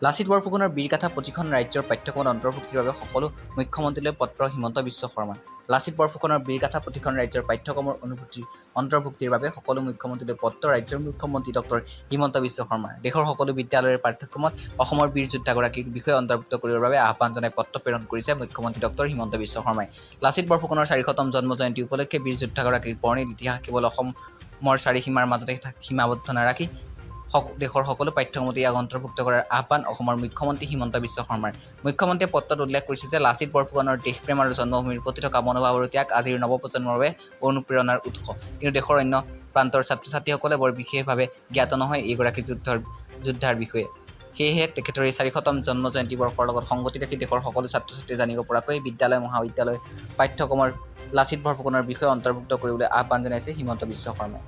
লাচিত বৰফুকনৰ বীৰগাথা প্ৰতিখন ৰাজ্যৰ পাঠ্যক্ৰমত অন্তৰ্ভুক্তিৰ বাবে সকলো মুখ্যমন্ত্ৰীলৈ পত্ৰ হিমন্ত বিশ্ব শৰ্মাৰ। লাচিত বৰফুকনৰ বীৰগাথা প্ৰতিখন ৰাজ্যৰ পাঠ্যক্ৰমৰ অনুভূতিৰ অন্তৰ্ভুক্তিৰ বাবে সকলো মুখ্যমন্ত্ৰীলৈ পত্ৰ ৰাজ্যৰ মুখ্যমন্ত্ৰী ডক্টৰ হিমন্ত বিশ্ব শৰ্মাৰ। দেশৰ সকলো বিদ্যালয়ৰ পাঠ্যক্ৰমত অসমৰ বীৰ যোদ্ধাগৰাকীৰ বিষয়ে অন্তৰ্ভুক্ত কৰিবৰ বাবে আহ্বান জনাই পত্ৰ প্ৰেৰণ কৰিছে মুখ্যমন্ত্ৰী ডক্টৰ হিমন্ত বিশ্ব শৰ্মাই। লাচিত বৰফুকনৰ 400তম জন্ম জয়ন্তী উপলক্ষে বীৰ যোদ্ধাগৰাকীৰ বৰ্ণিল ইতিহাস কেৱল অসমৰ চাৰিসীমাৰ মাজতে সীমাবদ্ধ নাৰাখি দেশৰ সকলো পাঠ্যক্ৰমতে ইয়াক অন্তৰ্ভুক্ত কৰাৰ আহ্বান অসমৰ মুখ্যমন্ত্ৰী হিমন্ত বিশ্ব শৰ্মাৰ। মুখ্যমন্ত্ৰীয়ে পত্ৰত উল্লেখ কৰিছে যে লাচিত বৰফুকনৰ দেশপ্ৰেম আৰু জন্মভূমিৰ প্ৰতি থকা মনোভাৱ আৰু ত্যাগ আজিৰ নৱপ্ৰজন্মৰ বাবে অনুপ্ৰেৰণাৰ উৎস। কিন্তু দেশৰ অন্য প্ৰান্তৰ ছাত্ৰ-ছাত্ৰীসকলে বৰ বিশেষভাৱে জ্ঞাত নহয় এইগৰাকী যোদ্ধাৰ বিষয়ে। সেয়েহে তেখেতৰ এই 400তম জন্ম জয়ন্তী বৰ্ষৰ লগত সংগতি ৰাখি দেশৰ সকলো ছাত্ৰ-ছাত্ৰীয়ে জানিব পৰাকৈ বিদ্যালয়, মহাবিদ্যালয় পাঠ্যক্ৰমৰ লাচিত বৰফুকনৰ বিষয়ে অন্তৰ্ভুক্ত কৰিবলৈ আহ্বান জনাইছে হিমন্ত বিশ্ব শৰ্মাই।